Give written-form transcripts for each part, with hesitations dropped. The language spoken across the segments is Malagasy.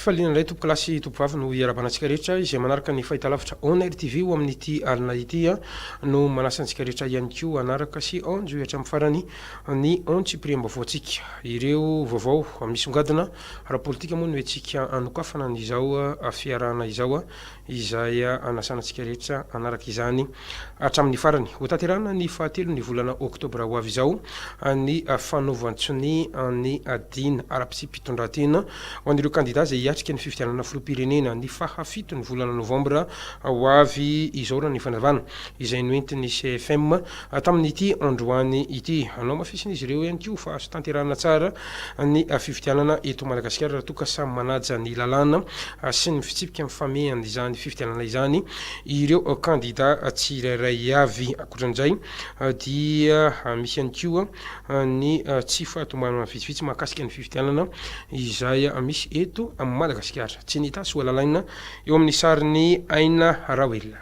Am-pifaliana indray tompokolahy sy tompovavy no iarahabana antsika rehetra izay manaraka ny fahitalavitra On Air TV ho amin'ity alina ity no manasa antsika rehetra ihany koa hanaraka sy hanjohy hatramin'ny farany ny antsipiriam-baovaontsika. Ireo vaovao misongadina ara-politika moa no entsika hanokafana an'izao fiarahana izao. izay anasana antsika rehetra hanaraka izany hatramin'ny farany. Hotanterahina ny fahatelon'ny volana oktobra ho avy izao ny fanaovan-tsonia ny dina ara-pitsipi-pitondrantena ho an'ireo kandida izay hiatrika ny fifidianana filoham-pirenena ny fahafiton'ny volana novambra ho avy izao raha ny fanazavana izay noentin'ny CFM tamin'ity androany ity. Nohamafisin'izy ireo ihany koa fa azo tanterahina tsara ny fifidianana eto Madagasikara raha toa ka samy manaja ny lalàna sy ny fitsipika mifamehy amin'izany fifidianana izany ireo kandida tsirairay avy. Ankoatran'izay dia misy ihany koa ny tsy fahatomombanana vitsivitsy mahakasika ny fifidianana izay misy eto Madagasikara. Tsy ny Itasy Soalalaina eo amin'ny sarin'i Aina Raoelina.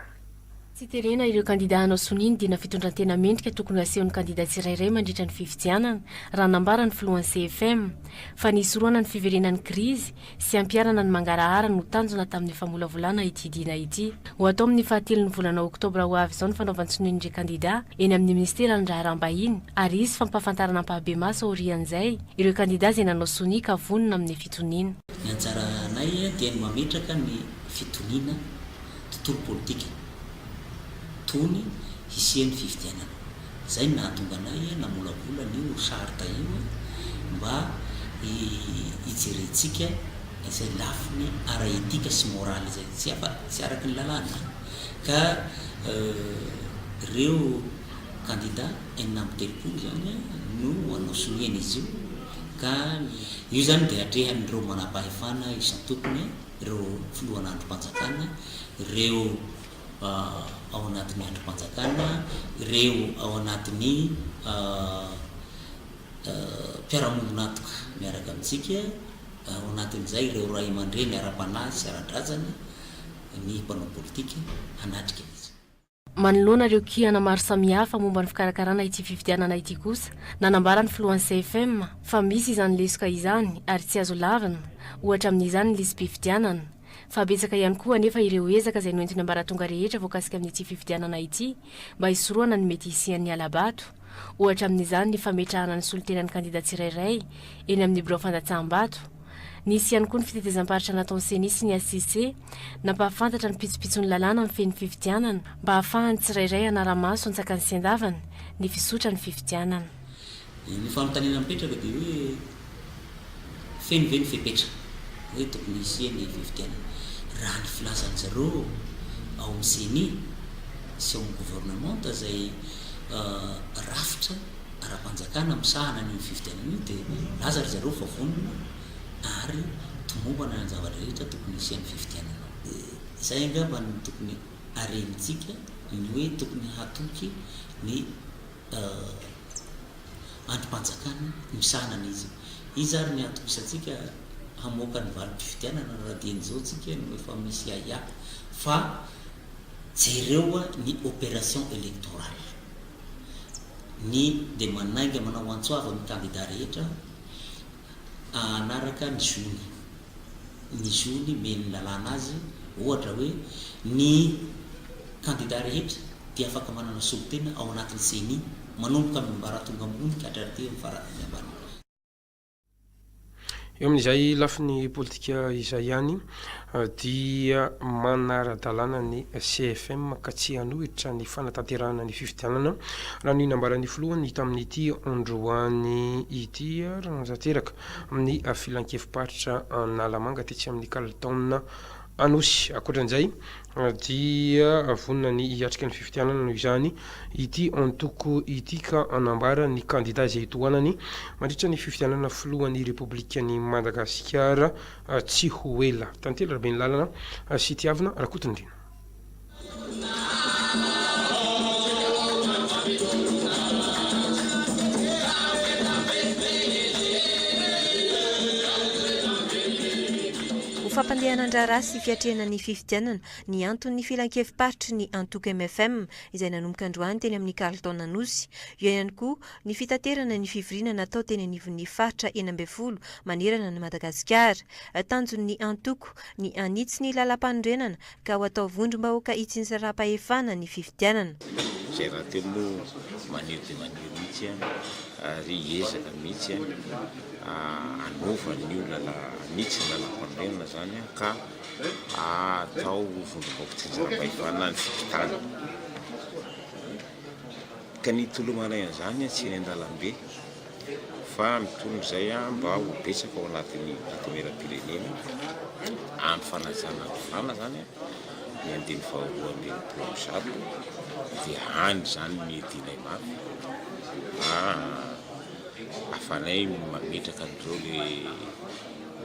Tsy terena ireo kandida hanao sonia ny dina fitondran-tena mendrika tokony hasehon'ny kandida tsirairay mandritra ny fifidianana, raha nambaran'ny filohan'ny CFM, fa ny hisorohana ny fiverenan'ny krizy sy hampiharana ny mangarahara no tanjona tamin'ny famolavolana ity dina ity. Ho atao amin'ny fahatelon'ny volana oktobra ho avy izao ny fanaovan-tsonian'ireo kandida eny amin'ny minisiteran'ny raharaham-bahiny ary hisy fampahafantarana ampahabemaso aorian'izay ireo kandida izay nanao sonia ka vonona amin'ny fitoniana. Ny anjaranay dia ny mametraka ny fitoniana tontolo politika tony hisian'ny fifidianana. Izay no nahatonga anay namolavola an'io charte io mba hijerentsika izay lafiny ara-etika sy moraly izay. Tsy afa, tsy araky ny lalàna ka ireo kandida 36 izany no hanao sonia an'izy io ka io izany dia atrehan'ireo manampahefana isan-tokony. ireo filohana andrim-panjakana, ireo ao anatin'ny andrim-panjakana, ireo ao anatin'ny mpiara-miombon'antoka miaraka amintsika, ao anatin'izay ireo ray aman-dreny ara-panahy sy ara-drazana, ny mpanao politika hanatrika izy. Manoloana ireo kihana maro samihafa momba ny fikarakarana ity fifidianana ity kosa, nanambara ny filohan'ny CFM fa misy izany lesoka izany ary tsy azo lavina, ohatra amin'izany ny lisi-pifidianana. Fa betsaka ihany koa anefa ireo ezaka izay noentin'ny ambaratonga rehetra voakasika amin'ity fifidianana ity mba hisorohana ny mety hisian'ny hala-bato. Ohatra amin'izany ny fametrahana ny solontenan'ny kandida tsirairay eny amin'ny birao fandatsaham-bato. Nisy ihany koa ny fitetezam-paritra nataon'ny Ceni sy ny HCC nampahafantatra ny pitsopitson'ny lalàna mifehy ny fifidianana mba hahafahan'ny tsirairay hanara-maso antsakany sy andavany ny fisotran'ny fifidianana. Ny fanontaniana mipetraka dia hoe feno ve ny fepetra hoe tokony hisian'ny fifidianana? Raha ny filazan-dry zareo ao amin'ny Ceni sy ao amin'ny governemanta izay rafitra ara-panjakana misahana an'io fifidianana io dia milaza ry zareo fa vonona ary tomombana ny zava-drehetra tokony hisian'ny fifidianana. Izay angamba no tokony harenintsika ny hoe tokony hatoky ny andrim-panjakana misahana an'izy. Iza ary ny hatokisantsika hamoaka ny valim-pifidianana raha dieny izao tsika no efa misy ahiahy fa jereo ny opération électorale. Ny dia manainga manao antso avo amin'ny kandida rehetra hanaraka ny zony, ny zony omen'ny lalàna azy, ohatra hoe ny kandida rehetra dia afaka manana solontena ao anatin'ny ceni, manomboka amin'ny ambaratonga ambony ka hatraty amin'ny farany ambany. Eo amin'izay lafiny politika izay ihany dia manara-dalàna ny CFM ka tsy hanohitra ny fanatanterahana ny fifidianana raha ny nambaran'ny filohany tamin'ity androany ity ary nanatanteraka amin'ny filankevi-paritra Analamanga tetsy amin'ny Carlton Anosy. Ankoatran'izay dia vonona ny hiatrika ny fifidianana noho izany ity antoko ity ka hanambara ny kandida izay tohanany mandritra ny fifidianana filohan'ny Repoblikan'i Madagasikara tsy ho ela. Tantely Rabenilalana sy Tiavina Rakotondriana. Ho. Fampandehanan-draharaha sy fiatrehana ny fifidianana ny anton'ny filankevi-paritry ny antoko mfm izay nanomboka androany teny amin'ny Carlton Anosy. Eo ihany koa ny fitaterana ny fivoriana natao teny anivon'ny faritra 16 manerana an'i Madagasikara. Tanjon'ny antoko ny hanitsy ny lalampanorenana ka ho atao vondrom-bahoaka itsinjaram-pahefana ny fifidianana. Izay rahateo moa maniry dia maniry mihitsy ary hiezaka mihitsy hanova an'io hanitsy ny lalampanorenana izany ka atao ho vondrom-bahoaka itsinjaram-pahefana ny fokontany. Ka ny hitolomanay an'izany tsy eny an-dalambe fa mitolona izay mba ho betsaka ao anatin'ny antenimierampirenena amin'ny fanajana ny lalàna izany ny andininy faha 162 dia any izany ny hiadianay mafy mba ahafahanay mametraka an'ireo le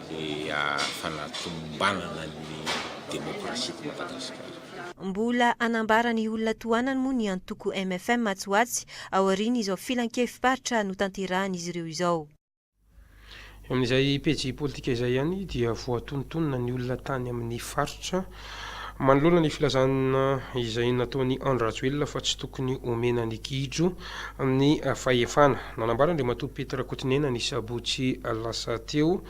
le fanatombanana ny demokrasia eto Madagasikara. Mbola hanambara ny olona tohanany moa ny antoko mfm atsy ho atsy aorian'izao filankevi-paritra notanterahan'izy ireo izao. Eo amin'izay pejy politika izay ihany dia voatonontonona ny olona tany amin'ny faritra manoloana ny filazana izay nataon'i Andry Rajoelina fa tsy tokony omena ny gidro ny fahefana. Nanambara Andriamatoa Pety Rakotonena ny sabotsy lasa teo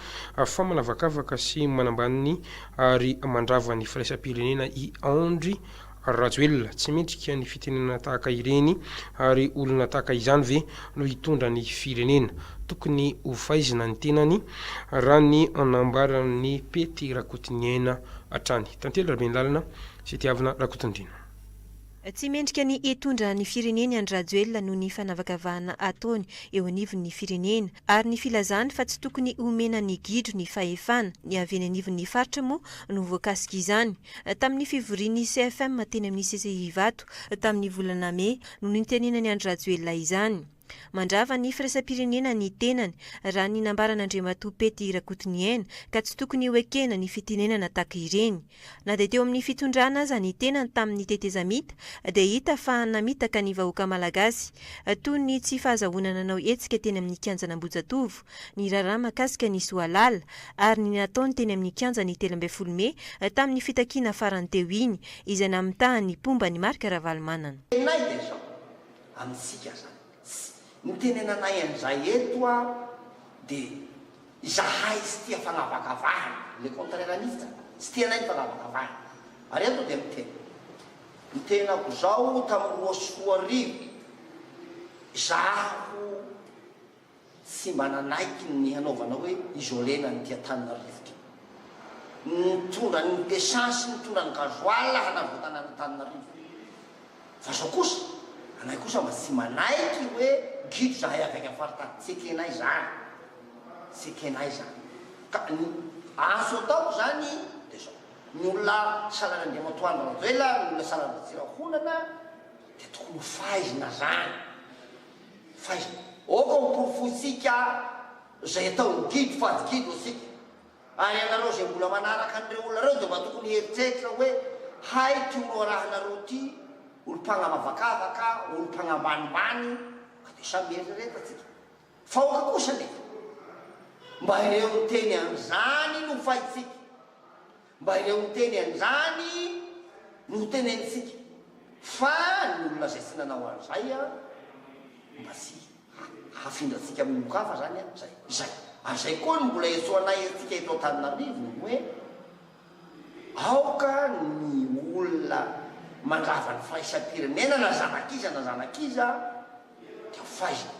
fa manavakavaka sy manambany ary mandrava ny firaisam-pirenena i Andry Rajoelina. Tsy mendrika ny fitenenana tahaka ireny ary olona tahaka izany ve no hitondra ny firenena? Tokony ho faizina ny tenany raha ny nambaran'i Pety Rakotoniaina hatrany. Tantely Rabenilàlana sy Tiavina Rakotondriana. Tsy mendrika ny hitondra ny fireneny Andry Rajoelina noho ny fanavakavahana ataony eo anivon'ny firenena ary ny filazany fa tsy tokony homena ny gidro ny fahefana. Ny avy eny anivon'ny faritra moa no voakasik'izany. Tamin'ny fivorian'ny CFM teny amin'ny CCI Ivato tamin'ny volana mey no nitenenan'i Andry Rajoelina izany. Mandrava ny firaisam-pirenena ny tenany, raha ny nambaran'Andriamatoa Pety Rakotoniaina, ka tsy tokony hoekena ny fitenenana tahaka ireny. Na dia teo amin'ny fitondrana aza ny tenany tamin'ny tetezamita dia hita fa namitaka ny vahoaka malagasy, toy ny tsy fahazahoana nanao hetsika teny amin'ny kianjan'Ambohijatovo, ny raharaha mahakasika ny Soalala, ary ny nataony teny amin'ny kianja ny 13 mey tamin'ny fitakiana farany teo iny, izay namitahan'ny mpomba an'i Marc Ravalomanana. Tenay dia izao, amintsika zany, tsy, ny tenenanay an'izay eto a, dia izahay tsy tia fanavakavahana, le contraire mihitsy zany, tsy tianay ny fanavakavahana, ary eto dia miteny, ny tenako zao tamin'ny 2002, izaho Tsy mba nanaiky ny hanaovana hoe isoler-na an'ity Antananarivo ity. Nitondra ny essence, nitondra ny gasoil hanavotana an'Antananarivo. Fa zao kosa, anay kosa mba tsy manaiky hoe gidro zahay avy any amin'ny faritany. Tsy ekenay zany. Tsy ekenay zany. Ka ny antso ataoko zany dia zao, ny olona sahalan'Andriamatoa Andry Rajoelina, ny olona sahalan-dRatsirahonana dia tokony ho faizina zany. Faizina. Aoka ho porofointsika izay atao ho gidro fady gidro isika. Ary ianareo izay mbola manaraka an'ireo olona ireo dia mba tokony hieritreritra hoe, hay ity olo arahinareo ity olom-pagnamavakavaka, olom-pagnambanimbany, ka dia samy mieritrereta tsika. Fa aoka kosa anefa mba ireo niteny an'izany no faintsika. Mba ireo niteny an'izany no ho tenenintsika fa ny olona izay tsy nanao an'izay an, mba tsy hafindrantsika amin'ny olon-kafa izany an, izay, izay. Ary izay koa no mbola iantsoanay antsika eto Antananarivo ny hoe aoka ny olona mandrava ny firaisam-pirenena na zanak'iza na zanak'iza dia ho faizina.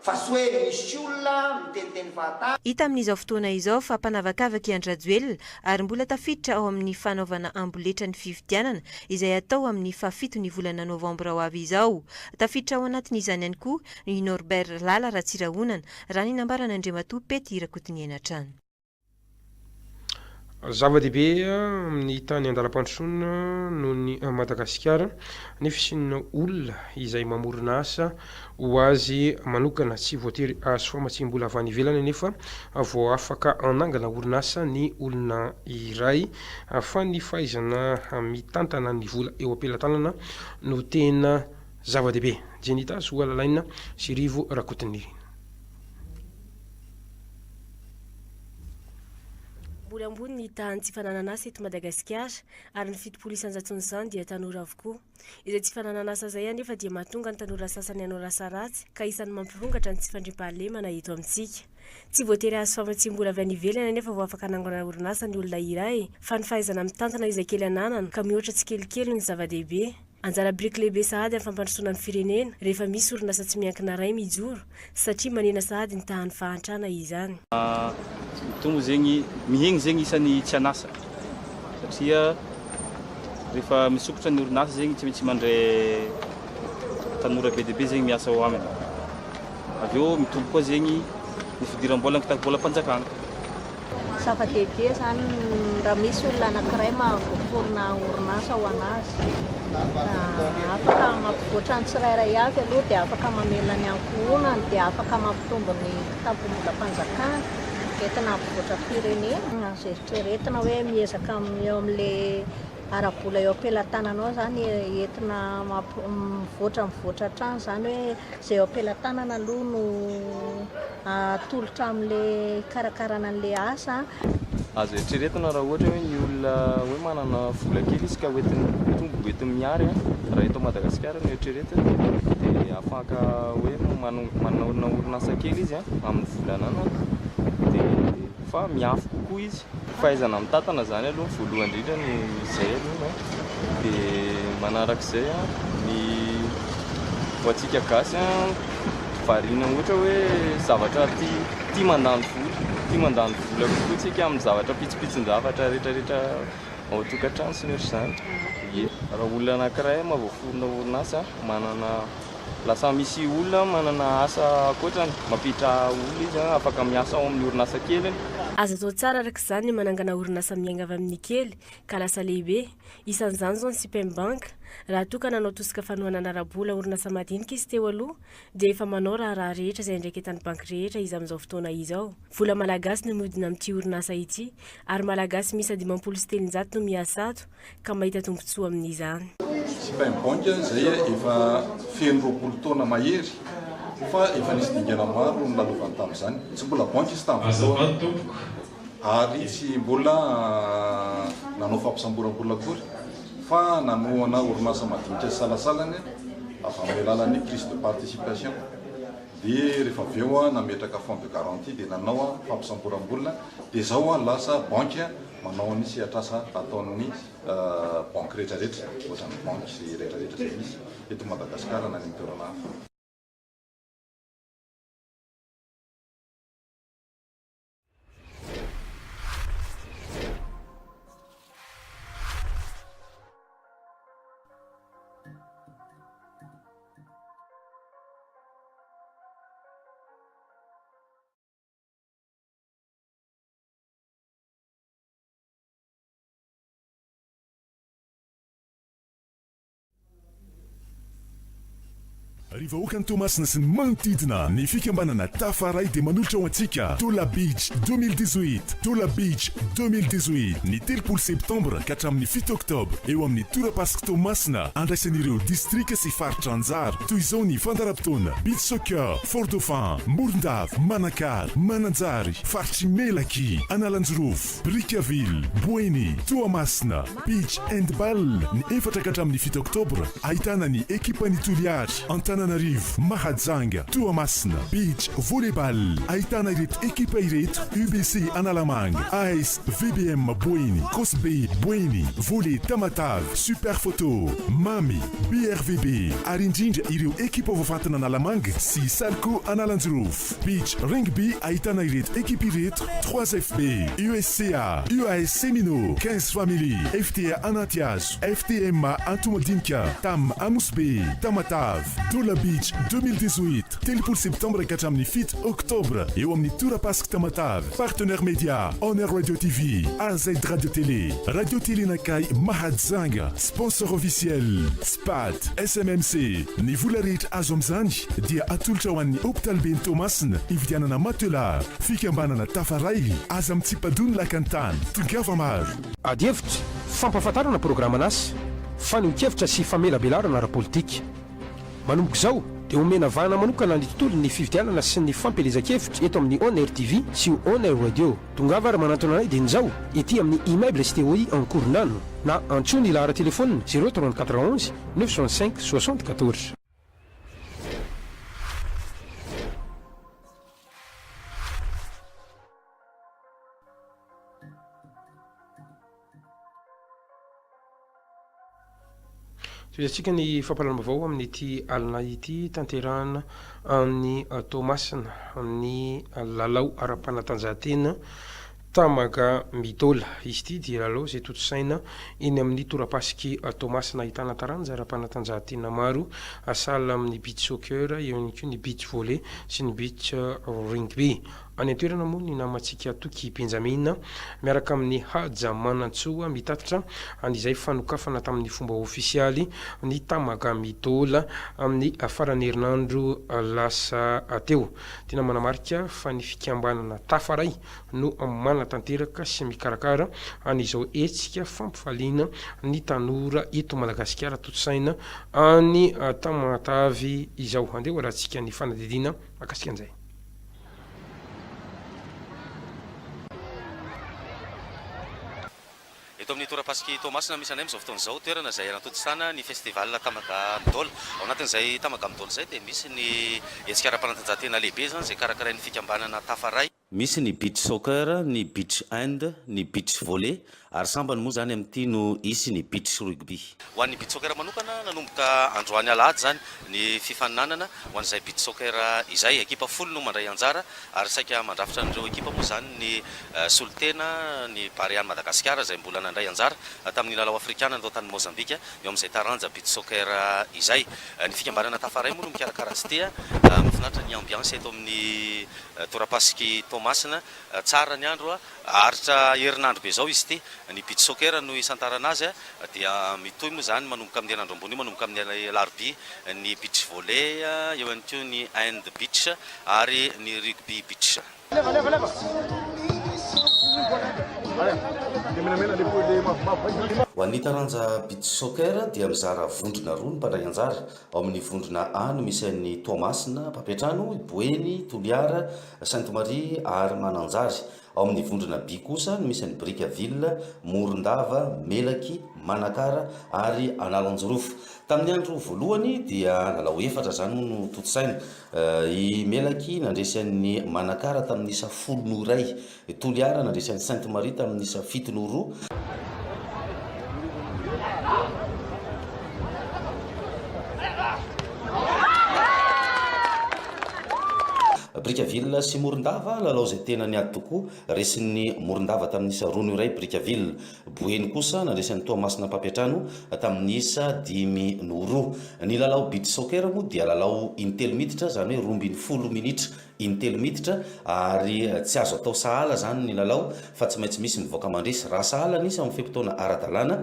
Fa tsy hoe misy olona miteniteny fahatany. Hita amin'izao fotoana izao fa mpanavakavaka i Andry Rajoelina ary mbola tafiditra ao amin'ny fanaovana amboletra ny fifidianana izay hatao amin'ny fahafito ny volana novambra ho avy izao. Tafiditra ao anatin'izany ihany koa i Norbert Lala Ratsirahonana, raha ny nambaran'Andriamatoa Pety Rakotoniaina hatrany. Zava-dehibe amin'ny tany andalam-pandrosoana noho ny Madagasikara ny fisian'ny olona izay mamorona asa ho azy manokana. Tsy voatery hahazo famatsiam-bola avy any ivelany anefa vao afaka hanangana orinasa ny olona iray fa ny fahaizana mitantana ny vola eo am-pelatanana no tena zava-dehibe. Jenita Soalalaina sy Rivo Rakotonirina. Mbola ambony ny tahan'ny tsy fananan'asa eto Madagasikara ary ny 70 isan-jaton'izany dia tanora avokoa. Izay tsy fananan'asa izay anefa dia mahatonga ny tanora sasany hanao asa ratsy ka isan'ny mampirongatra ny tsy fandriampahalemana eto amintsika. Tsy voatery hahazo famatsiam-bola avy any ivelany anefa vao afaka hanangana orinasa ny olona iray fa ny fahaizana mitantana izay kely ananana ka mihoatra tsikelikely no zava-dehibe. Anjara biriky lehibe sahady amin'ny fampandrosoana ny firenena rehefa misy orinasa tsy miankina iray mijoro satria manena sahady ny tahan'ny fahantrana izany. Mitombo zegny, mihegny zegny isan'ny tsy an'asa satria rehefa misokatra ny orinasa zegny tsy maintsy mandray tanora be dia be zegny miasa ao aminy. Avy eo mitombo koa zegny ny fidiram-bola ny kitapo-bolam-panjakana. Zava-dehibe izany raha misy olona anankiray mahavoaforona orinasa ho an'azy. Afaka mampivoatra ny tsirairay avy aloha dia afaka mamelona ny ankohonany dia afaka mampitombo ny kitapom-bolam-panjakana entina hampivoatra firenena. Azo eritreretina hoe miezaka eo amin'ilay ara-bola eo am-pelatananao izany entina mivoatra mivoatra hatrany izany hoe izay eo am-pelatanana aloha no atolotra amin'ilay hikarakarana an'ilay asa. Azo eritreretina raha ohatra hoe ny olona hoe manana vola kely izy ka hoentiny mitombo, hoentiny mihary raha eto Madagasikara no eritreretina dia afaka hoe manorina orinasa kely izy amin'ny vola ananany dia fa mihafy kokoa izy. Fahaizana mitantana izany aloha voalohany indrindra no izay aloha an, dia manarak'izay an, ny ho antsika gasy an, variana ohatra hoe zavatra tia tia mandany vola, tia mandany vola kokoa tsika amin'ny zavatra pitsopitson-javatra rehetrarehetra ao an-tokantrano sy ny ohatr'izany. Ie, raha olona anankiray mahavoaforona orinasa manana Lasa misy olona manana asa ankoatrany, mampiditra olona izy afaka miasa ao amin'ny orinasa keliny. Azo atao tsara araka izany ny manangana orinasa miainga avy amin'ny kely ka lasa lehibe. Isan'izany izao ny Sipem Bank. Raha toa ka nanao tosika fanohanana ara-bola orinasa madinika izy teo aloha dia efa manao raharaha rehetra izay andraiketan'ny banky rehetra izy amin'izao fotoana izao. Vola malagasy no mihodina amin'ity orinasa ity ary malagasy miisa 350 no miasa ato ka mahita tombontsoa amin'izany. Sipem Bank izay efa feno 20 taona mahery fa efa nisy dingana maro nolalovany tamin'izany. Tsy mbola banky izy tamin'ny voalohany ary tsy mbola nanao fampisamboram-bola akory fa nanohana orinasa madinika sy salasalany avy amin'ny alalan'ny prise de participation. Dia rehefa avy eo nametraka fonds de garantie dia nanao fampisamboram-bola dia izao lasa banky manao ny sehatr'asa ataon'ny banky rehetrarehetra, ohatran'ny banky rehetrarehetra izay misy eto Madagasikara na any amin'ny toerana hafa. Ry vahoakan'i Toamasina sy ny manodidina, ny fikambanana Tafaray dia manolotra ho antsika Tola Beach 2018, Tola Beach 2018, ny 30 septambra ka hatramin'ny 7 oktobra eo amin'ny Torapasiky Toamasina, andraisan'ireo distrika sy faritra anjara. Toy izao ny fandaharam-potoana, Beach Soccer, Fort Dauphin, Morondava, Manakara, Mananjary, Faritr'i Melaky, Analanjirofo, Brickaville, Boeny, Toamasina, Beach Handball, ny 4 ka hatramin'ny 7 oktobra, ahitana ny ekipan'i Toliary, Antananarivo, Mahajanga, Toamasina, Beach Volleyball, ahitana ireto ekipa ireto, UBC Analamanga, AS VBM Boeny, Cosb Boeny, Volley Tamatave, Super Photo, Mamy, BRVB, ary indrindra ireo ekipa voafantina Analamanga sy Salco Analanjirofo. Beach Rugby ahitana ireto ekipa ireto, 3FB, USCA, UAS Semino, 15 Family, FTA Anatihazo, FTMA Antohomadinika, Tam Anosibe, Tamatave, Dola Beach 2018, 30 septambra ka hatramin'ny 7 oktobra eo amin'ny Torapasik Tamatave. Partenaire Média, Honor Radio TV, AZ Radio Télé, Radio Télé Nakay Mahajanga, Sponsor officiel, Spad, SMMC. Ny vola rehetra azo amin'izany dia atolotra ho an'ny Hopitaliben'i Toamasina hividianana matelas. Fikambanana Tafaray, aza mitsipadoha ny lakan-tany. Tongava maro. Adihevitra, fampahafantarana programan'asa, fanehoan-kevitra sy famelabelarana ara-politika. Manomboka izao. dia omena vahana manokana ny tontolon'ny fifidianana sy ny fampielezan-kevitra eto amin'ny On Air TV sy On Air Radio. Tongava ary manantona anay dieny izao ety amin'ny Immeuble STOI Ankorondrano na antsoy ny laharan-telefaonina 0 34 11 965 74. Tohizantsika ny fampahalalam-baovao amin'ity alina ity, tanterahana any Toamasina ny lalao ara-panatanjahantena Tamaga Mitola. Izy ity dia lalao izay tontosaina eny amin'ny torapasik'i Toamasina, ahitana taranja ara-panatanjahantena maro sahala amin'ny beach soccer, eo ihany koa ny beach volley sy ny beach rugby. Any an-toerana moa ny namantsika Toky Benjamina miaraka amin'i Haja Manantsoa mitatitra an'izay fanokafana tamin'ny fomba ofisialy ny Tamagami Dôla amin'ny faran'ny herinandro lasa teo. Tena manamarika fa ny fikambanana Tafaray no manatanteraka sy mikarakara an'izao hetsika fampifaliana ny tanora eto Madagasikara tontosaina any Tamatave izao. Andeha ho arahantsika ny fanadihadiana mahakasika an'izay. Eto amin'ny torapasik'i Toamasina misy anay amin'izao fotoana izao, toerana izay anatontosana ny festival Tamaga Midol. Ao anatin'izay Tamaga Midol izay dia misy ny hetsika ara-panatanjahantena lehibe izany izay karakarain'ny fikambanana Tafaray. Misy ny beach soccer, ny beach hand, ny beach volley ary sambany moa izany amin'ity no hisy ny beach rugby. Ho an'ny beach soccer manokana, nanomboka androany alahady izany ny fifaninanana ho an'izay beach soccer izay. Ekipa folo no mandray anjara ary saika mandrafitra an'ireo ekipa moa izany ny solontena ny Barea an'i Madagasikara izay mbola nandray anjara tamin'ny lalao afrikana natao tany Mozambika eo amin'izay taranja beach soccer izay. Ny fikambanana Tafaray moa no mikarakara azy ity. Mahafinaritra ny ambiance eto amin'ny torapasik'i Toamasina. Tsara ny andro. Haharitra herinandro be izao izy ity. Ny beach soccer no hisantarana azy dia mitohy moa izany manomboka amin'ny herinandro ambony io, manomboka amin'ny alarobia ny beach volley, eo ihany koa ny hand beach ary ny rugby beach. Ho an'ny taranja beach soccer dia mizara vondrona roa ny mpandray anjara. Ao amin'ny vondrona A no misy an'i Toamasina, mpampiantrano, i Boeny, Toliara, Sainte Marie ary Mananjary. Ao amin'ny vondrona B kosa no misy an'i Brickaville, Morondava, Melaky, Manakara ary Analanjirofo. Tamin'ny andro voalohany dia lalao efatra izany moa no tontosaina. I Melaky nandresy an'i Manakara tamin'ny isa folo noho iray. Toliara nandresy an'i Sainte Marie tamin'ny isa fito noho roa. Brickaville sy Morondava, lalao izay tena niady tokoa, resin'ny Morondava tamin'ny isa roa noho iray Brickaville. Boeny kosa nandresy an'i Toamasina mpampiantrano tamin'ny isa dimy noho roa. Ny lalao beach soccer moa dia lalao intelo miditra, izany hoe 12 minitra intelo miditra ary tsy azo atao sahala izany ny lalao fa tsy maintsy misy mivoaka mandresy. Raha sahala ny isa amin'ny fe-potoana ara-dalàna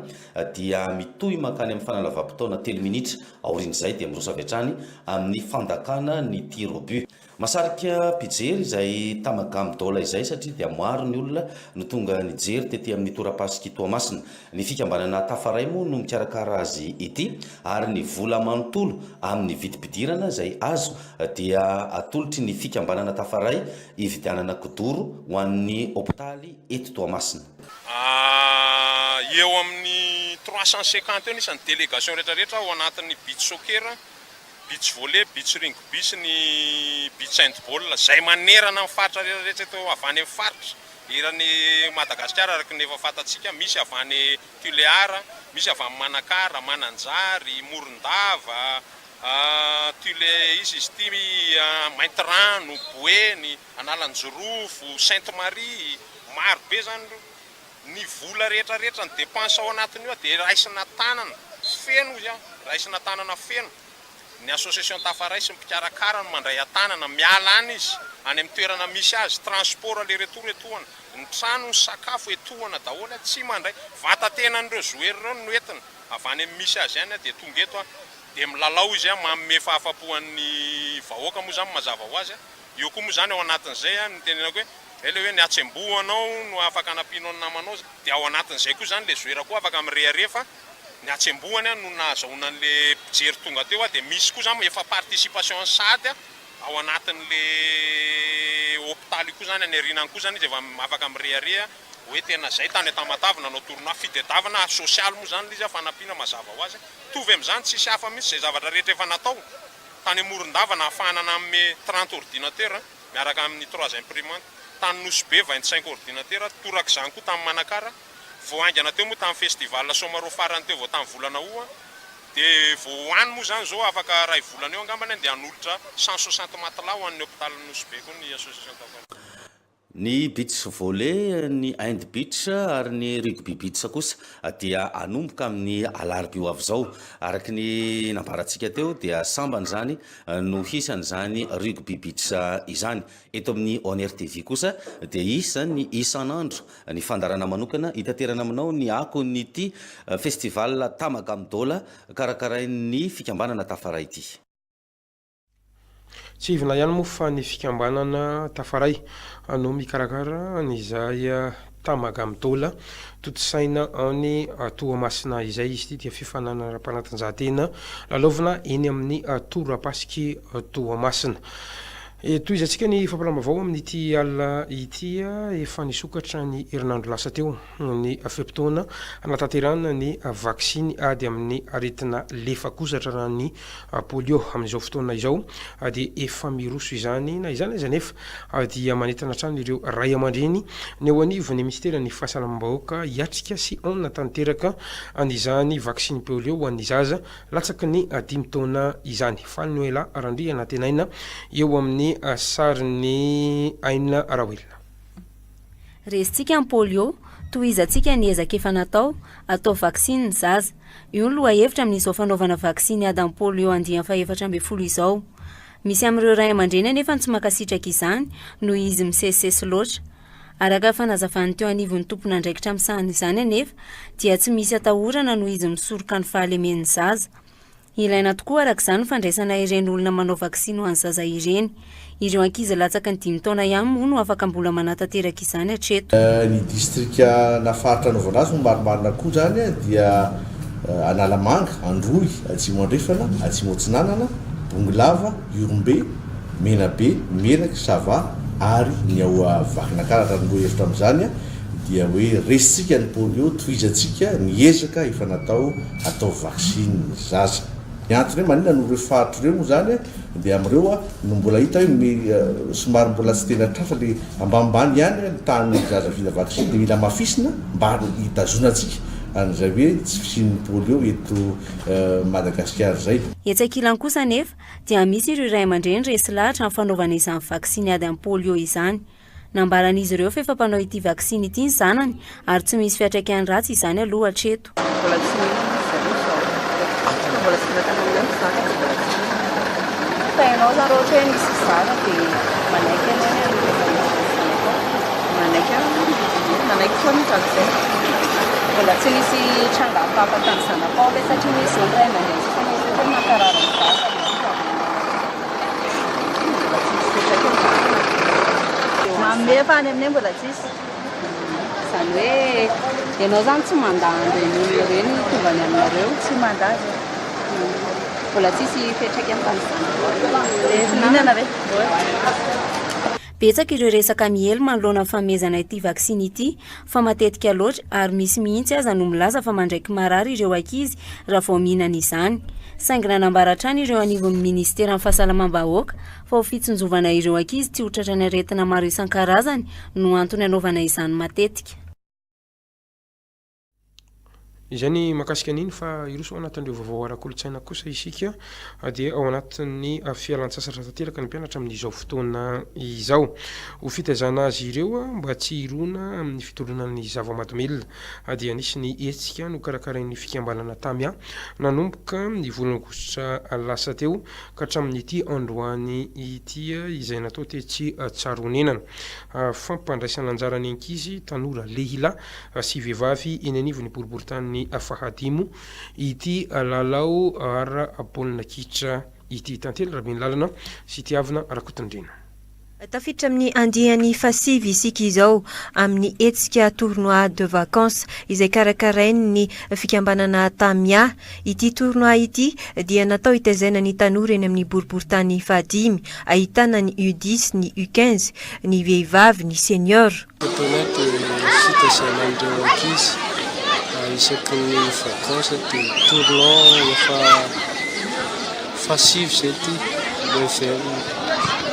dia mitohy mankany amin'ny fanalavam-potoana telo minitra, aorian'izay dia miroso avy hatrany amin'ny fandakana ny tir au but. Mahasarika mpijery izay Tamagam Dola izay satria dia maro ny olona no tonga nijery tety amin'ny torapasik'i Toamasina. Ny fikambanana Tafaray moa no mikarakara azy ity ary ny vola manontolo amin'ny vidim-pidirana izay azo dia atolotry ny fikambanana Tafaray hividianana kidoro ho an'ny hopitaly eto Toamasina. Eo amin'ny 350 eo ny isan'ny délégation rehetra rehetra ao anatin'ny beach soccer, beach volley, beach rugby sy ny beach handball izay manerana ny faritra rehetra rehetra eto avy any amin'ny faritra eran'i Madagasikara araka ny efa fantatsika, misy avy any Tuléar, misy avy any Manakara, Mananjary, Morondava, Tule iza izy ity, Maintirano, Boeny, Analanjirofo, Sainte Marie, maro be zany ireo. Ny vola rehetra rehetra, ny dépense ao anatin'io dia raisina tanana feno hozy aho, raisina tanana feno. Ny association Tafaray sy ny mpikarakara no mandray an-tanana, miala any izy, any amin'ny toerana misy azy, transport aller retour etoana, ny trano, ny sakafo etoana daholo, tsy mandray, vatatenan'ireo joueurs ireo no entina avy any amin'ny misy azy any dia tonga eto dia milalao izy, manome fahafapo an'ny vahoaka moa izany mazava ho azy, eo koa moa izany ao anatin'izay no itenenako hoe izay ilay hoe ny hatsembohanao no afaka anampianao ny namanao, dia ao anatin'izay koa izany ilay joueur koa afaka mirehareha fa. Ny hatsembohany no nahazahoana an'le mpijery tonga teo dia misy koa zany efa participation sahady ao anatin'le hopitaly io koa zany any aoriana any koa zany izy efa afaka mirehareha hoe tena zay tany Tamatave nanao tournoi fitedavana sosialy moa zany le izy fanampiana mazava ho azy mitovy amin'izany tsisy hafa mihitsy zay zavatra rehetra efa natao tany Morondava nahafahana nanome 30 ordinateur miaraka amin'ny trois imprimantes tany Nosy Be 25 ordinateur torak'izany koa tany Manakara Vao haingana teo moa tamin'ny festival Somarô farany teo vao tamin'ny volana août dia vao ho any moa izany izao afaka iray volana eo angambany dia hanolotra 160 matelas ho an'ny hopitalin'i Nosy Be koa ny association Tafaray. Ny beach volley, ny hand beach ary ny rugby beach kosa dia hanomboka amin'ny alarobia ho avy izao. Araka ny nambarantsika teo dia sambany izany no hisy an'izany rugby beach izany. Eto amin'ny Onr TV kosa dia hisy ny isan'andro ny fandaharana manokana hitaterana aminao ny akon'ity festival Tamagamidola karakarain'ny fikambanana Tafaray ity. Tsiahivina ihany moa fa ny fikambanana Tafaray no mikarakara an'izay Tamagamidola tontosaina any Toamasina izay. Izy ity dia fifaninanana ara-panatanjahantena lalaovina eny amin'ny torapasik'i Toamasina. Tohizantsika ny fampahalalam-baovao amin'ity alina ity. Efa nisokatra ny herinandro lasa teo ny fe-potoana hanatanterahana ny vaksiny ady amin'ny aretina lefakozatra raha ny polio. Amin'izao fotoana izao dia efa miroso izany. Na izany aza anefa dia manentana hatrany ireo ray aman-dreny ny eo anivon'ny minisiteran'ny fahasalamam-bahoaka hiatrika sy hanatanteraka an'izany vaksiny polio ho an'ny zaza Latsaky ny dimy taona izany. Faly Noelah Randrianantenaina eo amin'ny sarin'i Aina Raoelina. Resintsika ny polio, tohizantsika ny ezaka efa natao, atao vaksiny ny zaza. Io ny lohahevitra amin'izao fanaovana vaksiny ady amin'ny polio andiany fahefatra ambinifolo izao. Misy amin'ireo ray aman-dreny anefa no tsy mankasitraka izany noho izy misesisesy loatra. Araka ny fanazavan'ny teo anivon'ny tompon'andraikitra misahana izany anefa dia tsy misy atahorana noho izy misoroka ny fahalemen'ny zaza. Ilaina tokoa araka izany ny fandraisana ireny olona manao vaksiny ho an'ny zaza ireny. Ireo ankizy latsaky ny dimy taona ihany moa no afaka mbola manatanteraka izany hatreto. Ny distrika na faritra anaovana azy moa marimarina koa izany dia Analamanga, Androy, Atsimo Andrefana, Atsimo Atsinanana, Bongolava, Ihorombe, Menabe, Melaky, Sava ary ny ao Vakinakaratra. Ny lohahevitra amin'izany dia hoe resintsika ny polio, tohizantsika ny ezaka efa natao hatao vaksiny ny zaza. Ny antony hoe maninona no ireo faritra ireo moa izany dia amin'ireo no mbola hita hoe somary mbola tsy tena tratra le ambanimbany ihany ny tahan'ny zaza vita vaksiny dia mila hamafisina mba hitazonantsika an'izay hoe tsy fisian'ny polio eto Madagasikara izay. Etsy ankilany kosa anefa dia misy ireo ray aman-dreny resy lahatra amin'ny fanaovana izany vaksiny ady amin'ny polio izany. Nambaran'izy ireo fa efa mpanao ity vaksiny ity ny zanany ary tsy misy fiantraikany ratsy izany aloha hatreto. Mbola tsy mihinana izy zareo izao. Fa mbola tsy tonga tany aminay ny zanako dia mbola tsy mihinana. Fa ianao zany raha ohatra hoe misy hizara dia manaiky ianao ny hanomezana ny zanakao? Manaiky aho aloha, manaiky foana hatramin'izay. Mbola tsy nisy tranga hafahafa tamin'ny zanakao ve satria misy izao ny ray aman-dreny sasany ohatra hoe mankarary ny zaza dia mbola tsy misy fiantraikany izany. Manome fa any aminay mbola tsisy. Izany hoe ianao izany tsy mandà an'ireny olona ireny tonga any aminareo? Tsy mandà izay. Mbola tsisy fiantraikany tamin'ny zanakao? Mihinana ve? Betsaka ireo resaka miely manoloana ny fanomezana ity vaksiny ity fa matetika loatra ary misy mihitsy aza no milaza fa mandraiky marary ireo ankizy raha vao mihinana izany. Saingy nanambara hatrany ireo anivon'ny minisiteran'ny fahasalamam-bahoaka fa ho fitsinjovana ireo ankizy tsy ho tratran'ny aretina maro isan-karazany no antony anaovana izany matetika. Izay ny mahakasika an'iny fa hiroso ao anatin'ireo vaovao ara-kolontsaina kosa isika dia ao anatin'ny fialantsasatra tanteraka ny mpianatra amin'izao fotoana izao. Ho fitaizana azy ireo mba tsy hirona amin'ny fitolonana ny zava-mahadomelina dia nisy ny hetsika nokarakarain'ny fikambanana Tamia nanomboka ny volana aogositra lasa teo ka hatramin'ity androany ity izay natao tetsy Tsaronenana. Fampandraisana anjara ny ankizy, tanora, lehilahy sy vehivavy eny anivon'ny boriborintany fahadimy ity lalao ara-baolina kitra ity. Tantely Rabenilalana sy Tiavina Rakotondriana. Tafiditra amin'ny andiany fahasivy isika izao amin'ny hetsika Tournoi de vacances izay karakarain'ny fikambanana Tamia. Ity tournoi ity dia natao hitaizana ny tanora eny amin'ny boriborintany fahadimy, ahitana ny U dix, ny U 15, ny vehivavy, ny senior. Fotoana dia fitaizana an'ireo ankizy isaky ny vacances dia tournoi efa fahasivy izay ity, neuvième,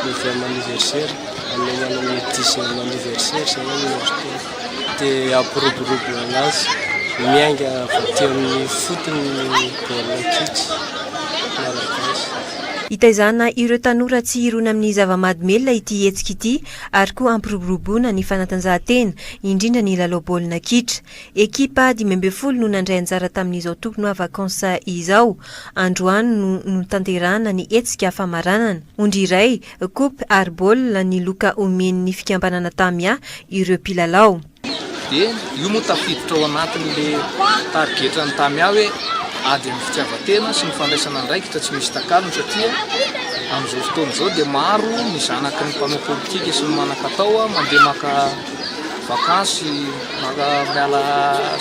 neuvième anniversaire, hanomana ny dixième anniversaire izany amin'ny herintaona. Dia hampiroborobo anazy, miainga avy aty amin'ny fotony ny baolina kitra malagasy. Hitaizana ireo tanora tsy hirona amin'ny zava-mahadomelina ity hetsika ity ary koa hampiroboroboana ny fanatanjahantena, indrindra ny lalao baolina kitra. Ekipa 15 no nandray anjara tamin'izao tournoi vacances izao. Androany no notanterahana ny hetsika famaranana. Ondry iray, coupe ary baolina ny loka omen'ny fikambanana Tamia ireo mpilalao. Dia io moa tafiditra ao anatin'le tarigetran'ny Tamia hoe ady amin'ny fitiavan-tena sy ny fandraisana andraikitra tsy misy takalony satria amin'izao fotoana izao dia maro ny zanaky ny mpanao politika sy ny manan-katao mandeha maka vakansy, maka miala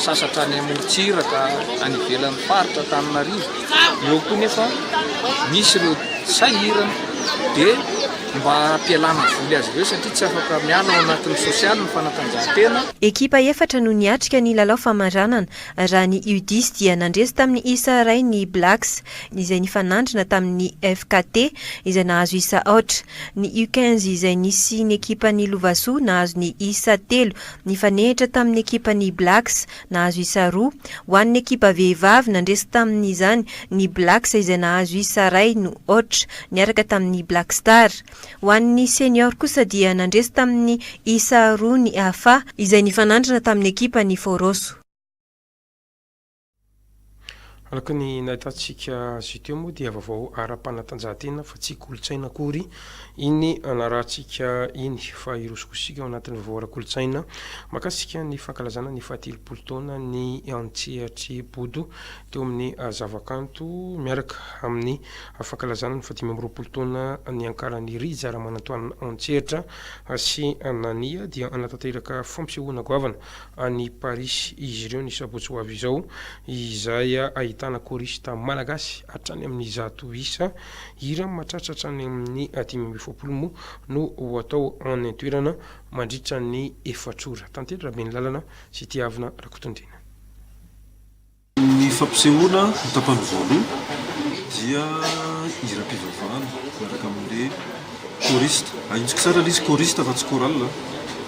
sasatra any amorontsiraka, any ivelan'ny faritra Antananarivo. Eo koa nefa misy ireo sahirana dia Mba hampialana voly azy ireo satria tsy afaka miala ao anatin'ny sosialy ny fanatanjahantena. Ekipa efatra no niatrika ny lalao famaranana. Raha ny U dix dia nandresy tamin'ny isa iray ny Blacks izay nifanandrina tamin'ny FKT izay nahazo isa aotra. Ny U 15 izay nisy ny ekipan'ny Lovasoa nahazo ny isa telo nifanehitra tamin'ny ekipan'ny Blacks nahazo isa roa. Ho an'ny ekipa vehivavy, nandresy tamin'izany ny Blacks izay nahazo isa iray no aotra, niaraka tamin'ny Black Star. Ho an'ny Senior kosa dia nandresy tamin'ny isa roa ny AFA, izay nifanandrina tamin'ny ekipan'ny Foroso. Araka ny nahitantsika azy teo moa dia vaovao ara-panatanjahantena fa tsy kolontsaina akory iny narahantsika iny fa hiroso kosa isika ao anatin'ny vaovao ara-kolontsaina mahakasika ny fankalazana ny fahatelopolo taona ny antsehatry Bodo teo amin'ny zavakanto miaraka amin'ny fankalazana ny fahadimy amby roapolo taona niankaran'i Rija Ramanantoanina an-tsehatra sy Nania dia hanatanteraka fampisehoana goavana any Paris izy ireo ny sabotsy ho avy izao, izay ahitana choriste malagasy hatrany amin'ny 100 isa. Hira mahatratra hatrany amin'ny 45 moa no ho atao any an-toerana mandritra ny efatra ora. Tantely Rabenilalana sy Tiavina Rakotondriana. Ny fampisehoana ny tapany voaloha dia hiram-pivavahana miaraka amin'ilay choriste. Ahitsiko tsara ilay izy choriste fa tsy chorale.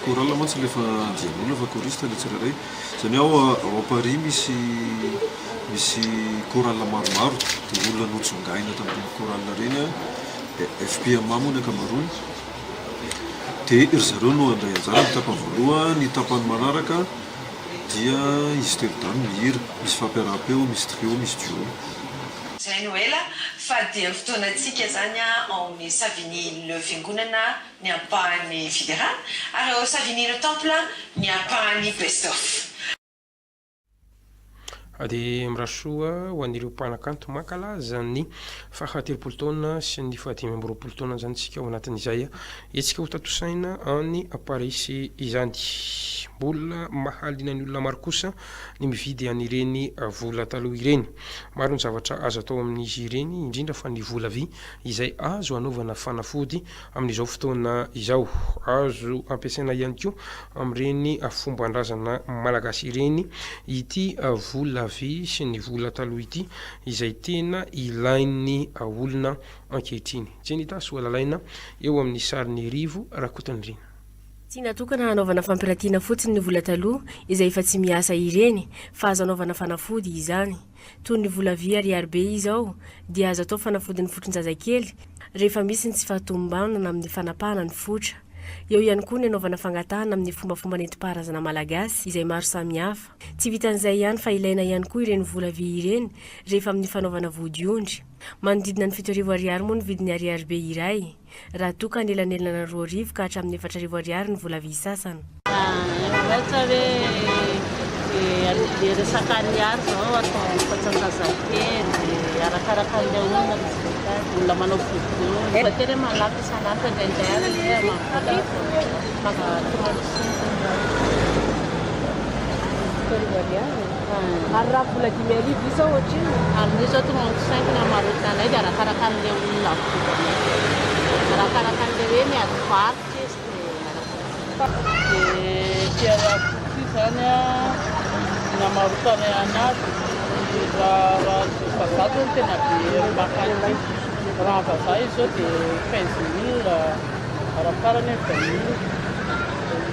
Chorale mantsy ilay efa andian'olona fa choriste ilay tsirairay. Izany hoe ao ao Paris misy misy chorale maromaro dia olona notsongaina tamin'ireny chorale ireny an, FPMA moa ny ankamaroany. Dia ry zareo no handray anjara amin'ny tapany voalohany, ny tapany manaraka Dia izy telo dahy no mihira, misy fampiaraham-peo, misy trio, misy duo. Zay no ela fa dia fotoanantsika zany ao amin'ny Savigny le Fiangonana ny ampahany fiderana ary ao Savigny le Temple ny ampahany Best of. Dia mirary soa ho an'ireo mpanakanto mankalaza ny faha 30 taona sy ny faha 25 taona izany isika ao anatin'izay hetsika hotontosaina any Parisy izany. Mbola mahaliana ny olona maro kosa ny mividy an'ireny vola taloha ireny. Maro ny zavatra azo atao amin'izy ireny, indrindra fa ny vola vy izay azo anaovana fanafody amin'izao fotoana izao. Azo ampiasaina ihany koa amin'ireny fomban-drazana malagasy ireny ity vola vy sy ny vola taloha ity izay tena ilain'ny olona ankehitriny. Jenita Soalalaina eo amin'ny sarin'i Rivo Rakotonirina. Tsy natokana hanaovana fampiratiana fotsiny ny vola taloha izay efa tsy miasa ireny fa azo anaovana fanafody izany. Toy ny vola vy ariary be izao dia azo atao fanafodin'ny fotron-jazakely rehefa misy ny tsy fahatomombanana amin'ny fanapahana ny fotra. Eo ihany koa ny anaovana fangatahana amin'ny fombafomba nentim-paharazana malagasy izay maro samihafa. Tsy vitan'izay ihany fa ilaina ihany koa ireny vola vy ireny rehefa amin'ny fanaovana vodiondry. Manodidina ny 7000 ariary moa ny vidin'ny ariary be iray. Raha toa ka anelanelana 2000 ka hatramin'ny 4000 ariary ny vola vy sasany. Ohatra hoe le resaka ariary zao atao fatsan-jazakely. Arakaraka an'ilay olona no mividy azy. Olona manao vidéo. Tsy voatery hoe mahalafo isan'andro fa indraindray ary anie mahavita maka 35 3000 ariary. Ary raha vola 5000 io izao ohatrinona? Amin'io izao 35 ny hamarotana anay dia arakaraka an'ilay olona mividy anay. Arakaraka an'ilay hoe miady varotra izy dia arakaraka. Dia ity ariary ity izany an, ny hamarotanay anazy raha raha ny vazaha izao no tena be maka an'ity. Raha ny vazaha izy izao dia 15 mille, raha farany hoe 20 mille.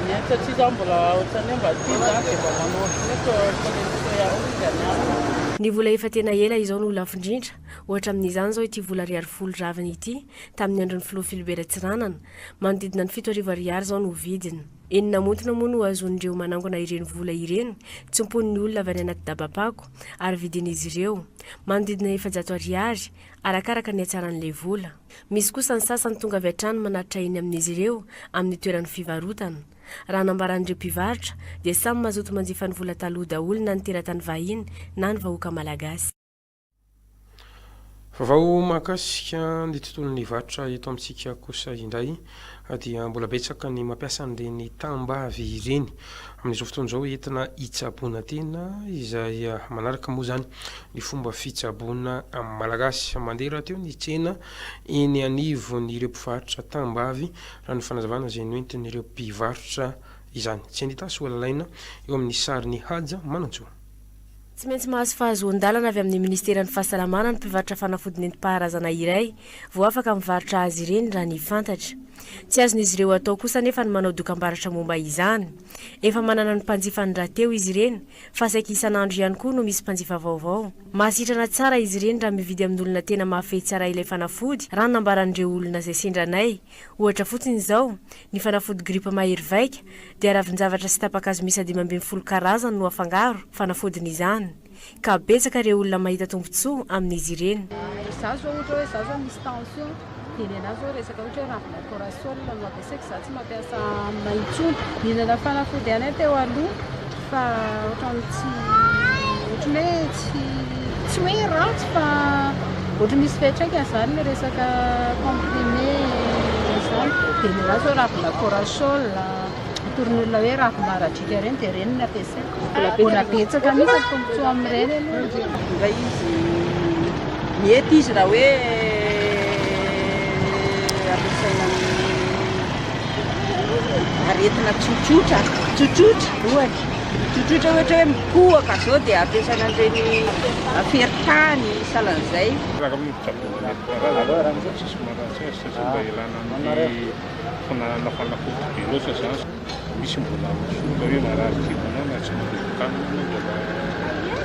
Ny ahy satria izaho mbola ohatran'ny hoe mba tia izany dia mba manao ohatran'ny hoe collection ihany izy any amiko. Ny vola efa tena ela izao no lafo indrindra, ohatra amin'izany izao ity vola ariary folo raviny ity tamin'ny andron'ny filoha Philibert Tsiranana, manodidina ny 7000 ariary izao no vidiny. Enina montina moa no azon'ireo manangona ireny vola ireny, tsimponin'ny olona avy any anaty dabam-pako ary vidin'izy ireo, manodidina 400 ariary, arakaraka ny hatsaran'ilay vola. Misy kosa ny sasany tonga avy hatrany manatitra eny amin'izy ireo amin'ny toeran'ny fivarotana. Raha nambaran'ireo mpivarotra dia samy mazoto manjifa ny vola taloha daholo na ny teratany vahiny na ny vahoaka malagasy. Vaovao mahakasika ny tontolon'ny varotra eto amintsika kosa indray dia mbola betsaka ny mampiasa an'ireny tambavy ireny amin'izao fotoana izao entina hitsaboana tena izay manaraka moa izany ny fomba fitsaboana malagasy. Mandeha rahateo ny tsena eny anivon'ireo mpivarotra tambavy raha ny fanazavana izay noentin'ireo mpivarotra izany. Tsy an'Itasy Soalalaina eo amin'ny sarin'i Haja Manantsoa. Tsy maintsy mahazo fahazoan-dalana avy amin'ny minisiteran'ny Fahasalamana ny mpivarotra fanafody nentim-paharazana iray vao afaka mivarotra azy ireny raha ny fantatra. Tsy azon'izy ireo atao kosa anefa ny manao dokambarotra momba izany. Efa manana ny mpanjifany rahateo izy ireny fa saika isan'andro ihany koa no misy mpanjifa vaovao. Mahasitrana tsara izy ireny raha mividy amin'olona tena mahafehy tsara ilay fanafody raha ny nambaran'ireo olona izay sendra anay. Ohatra fotsiny izao, ny fanafody gripa mahery vaika dia ravin-javatra sy tapa-kazo miisa 15 karazany no afangaro, fanafodin'izany. Ka betsaka ireo olona mahita tombontsoa amin'izy ireny. Izaho zao ohatra hoe izaho zao misy tension dia ny anahy zao resaka ohatra hoe ravina corasol no ampiasaiko, izaho tsy mampiasa hanina intsony. Nihinana fanafody ihany aho teo aloha fa ohatran'ny tsy ohatran'ny hoe tsy tsy hoe ratsy fa ohatran'ny misy fiantraikany izany ilay resaka comprimé izany. Dia ny anahy zao ravina corasol, atoron'ny olona hoe ravina aradriaka ireny dia ireny no ampiasaiko. Mbola betsaka mihitsy ny tombontsoa amin'ireny aloha. Indray izy mety izy raha hoe ampiasaina amin'ny aretina tsotsotra, tsotsotra ohatra, tsotsotra ohatra hoe mikohaka zao dia ampiasaina an'ireny fery tany sahalan'izay. Raha amin'ny fitsaboana nentim-paharazana moa zany tsisy maharatsy azy satria mba ialana amin'ny fihinanana fanafody be loatra zany. Misy mbola misoroka hoe marary kibo anao na tsy mandevokanina anao mbola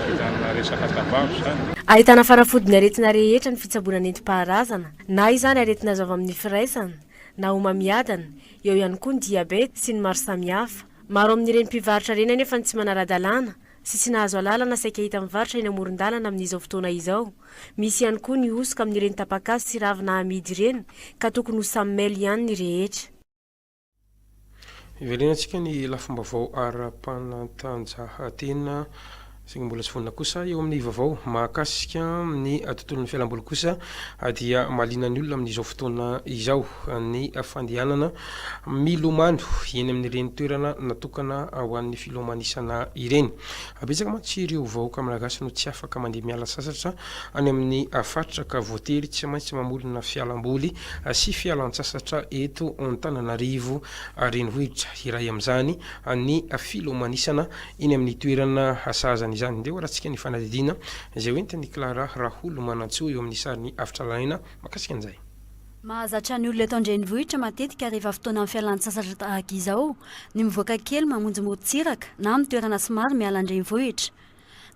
fihinanana resaka tambavy zany. Ahitana fanafody ny aretina rehetra ny fitsaboana nentim-paharazana, na izany aretina azo avy amin'ny firaisana, na homamiadana, eo ihany koa ny diabeta sy ny maro samihafa. Maro amin'ireny mpivarotra ireny anefa no tsy manara-dalàna sy tsy nahazo alalana saika hita mivarotra eny amoron-dalana amin'izao fotoana izao. Misy ihany koa ny hosoka amin'ireny tapa-kazo sy ravina amidy ireny ka tokony ho samy mailo ihany ny rehetra. Hiverenantsika ny lafim-baovao ara-panatanjahantena saingy mbola tsy vonona kosa eo amin'ny vaovao mahakasika ny tontolon'ny fialamboly kosa dia mahaliana ny olona amin'izao fotoana izao ny fandehanana milomano eny amin'ireny toerana natokana ho an'ny filomanisana ireny. Betsaka mantsy ireo vahoaka malagasy no tsy afaka mandeha miala sasatra any amin'ny faritra ka voatery tsy maintsy mamorona fialamboly sy fialantsasatra eto Antananarivo renivohitra. Iray amin'izany ny filomanisana eny amin'ny toerana sahazana izany. Ndeha hoarahantsika ny fanadihadiana izay hoentin'i Clara Raholomanantsoa eo amin'ny sarin'i Avotra Lalaina mahakasika an'izay. Mahazatra ny olona eto an-drenivohitra matetika rehefa fotoanan'ny fialan-tsasatra tahaka izao ny mivoaka kely mamonjy morontsiraka na amin'ny toerana somary miala an-drenivohitra.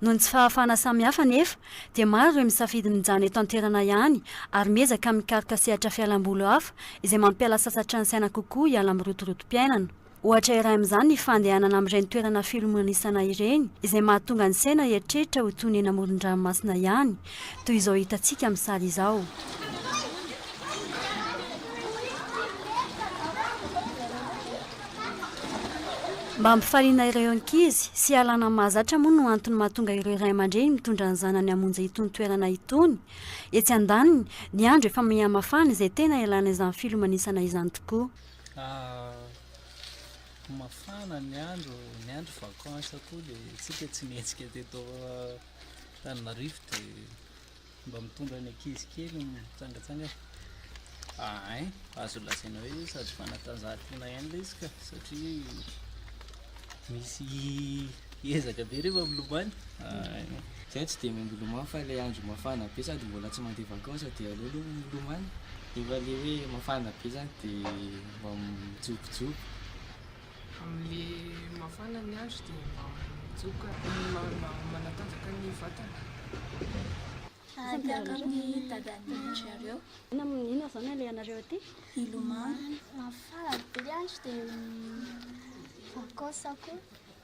Noho ny tsy fahafahana samihafa anefa dia maro ireo misafidy mijanona eto an-toerana ihany ary miezaka mikaroka sehatra fialamboly hafa izay mampiala sasatra ny saina kokoa hiala amin'ny rotorotom-piainana. Ohatra iray amin'izany ny fandehanana amin'ireny toerana filomanisana ireny izay mahatonga ny saina hieritreritra ho toy ny eny amoron-dranomasina ihany, toy izao hitantsika amin'ny sary izao. Mba hampifaliana ireo ankizy sy hialana amin'ny mahazatra moa no antony mahatonga ireo ray aman-dreny mitondra ny zanany hamonjy itony toerana itony. Etsy andaniny, ny andro efa mihamafana izay tena ilana izany filomanisana izany tokoa. Mafana ny andro, ny andro vacances koa dia tsika tsy nihetsika teto Antananarivo dia mba mitondra ny ankizy kely mitsangatsangana. Ahay, azo lazaina hoe sady fanatanjahantena ihany ilay izy ka satria misy ezaka be rehefa milomano. Ahay. Zay tsy dia mahay milomano fa ilay andro mafana be sady mbola tsy mandeha vacances dia aleo aloha milomano. Efa le hoe mafana be zany dia mba mijobojobo. Amin'le mafana ny andro dia mba mijoboka, mba manatanjaka ny vatana. Miaraka amin'ny dadan'i zareo. Inona izao no alehanareo aty? Hilomano. Mafana be ny andro dia vacances koa.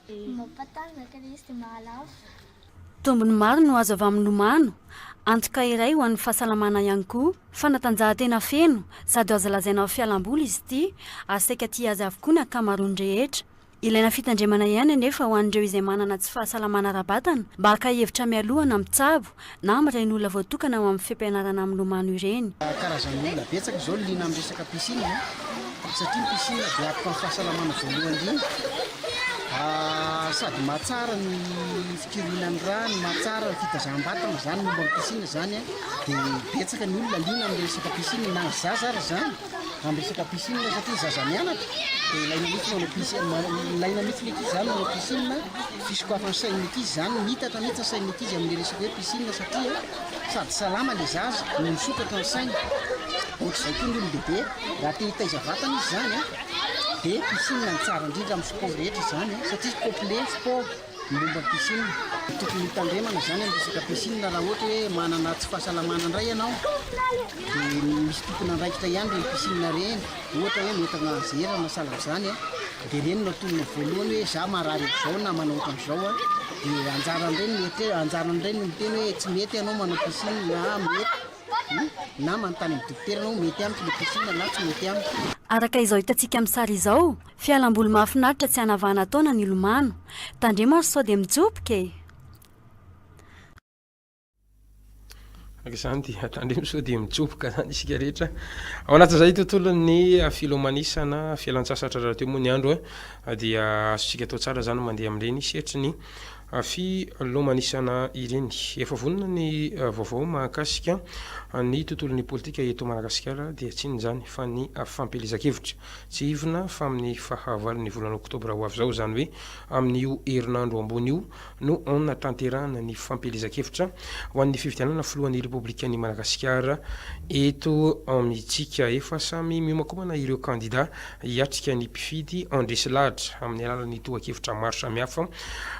Mampatanjaka ilay izy dia mahalava. Tombony maro no azo avy amin'ny lomano, antoka iray ho an'ny fahasalamana ihany koa. Fanatanjahantena feno sady azo lazaina ho fialamboly izy ity ary saika tia azy avokoa ny ankamaroan'ny rehetra. Ilaina fitandremana ihany anefa ho an'ireo izay manana tsy fahasalamana ara-batana mba haka hevitra mialoha na mitsabo na amin'ireny olona voatokana ho amin'ny fampianarana milomano ireny. Karazan'olona betsaka izao no liana amin'ny resaka piscine satria ny piscine dia antoka ny fahasalamana voalohany indrindra sady mahatsara ny fikirian'ny rà no mahatsara ny fitazam-batana izany momba ny piscine izany dia betsaka ny olona liana amin'ny resaka piscine na ny zaza ary izany amin'ny resaka piscine satria zaza mianatra dia ilaina mihitsy manao piscine, ilaina mihitsy ny ankizy izany manao piscine, fisokafan'ny sain'ny ankizy izany, miitatra mihitsy ny sain'ny ankizy amin'ilay resaka hoe piscine satria sady salama ilay zaza no misokatra ny sainy, ohatr'izay koa ny olon-dehibe raha te hitaiza vatana izy izany dia piscine no tsara indrindra amin'ny sport rehetra izany satria complet sport. Ny momba ny piscine, tokony hotandremana izany amin'ny resaka piscine raha ohatra hoe manana tsy fahasalamana indray ianao dia misy tompon'andraikitra ihany ireny piscine ireny, ohatra hoe mety nazera na sahala amin'izany dia ireny no atonina voalohany hoe za marary ohatr'izao na manao ohatran'izao an, dia anjaran'ireny no mieritreritra, anjaran'ireny no miteny hoe tsy mety ianao manao piscine na mety na manontany amin'ny dokotera ianao mety amiko ilay piscine na tsy mety amiko. Araka izao hitantsika amin'ny sary izao, Fialamboly mahafinaritra tsy hanavahana taona ny lomano. Tandremo ary sao dia mijoboka e! Araka izany dia tandremo sao dia mijoboka izany isika rehetra. Ao anatin'izay tontolon'ny filomanisana, fialantsasatra rahateo moa ny andro dia azontsika atao tsara izany mandeha amin'ireny sehatry ny filomanisana ireny. Efa vonona ny vaovao mahakasika ny tontolon'ny politika eto Madagasikara dia tsy inona izany fa ny fampielezan-kevitra. Tsiahivina fa amin'ny fahavalon'ny volana oktobra ho avy izao, izany hoe amin'io herinandro ambony io, no hanatanterahana ny fampielezan-kevitra ho an'ny fifidianana filohan'ny Repoblikan'i Madagasikara eto amintsika. Efa samy miomankomana ireo kandida hiatrika ny mpifidy handresy lahatra amin'ny alalan'ny tohan-kevitra maro samihafa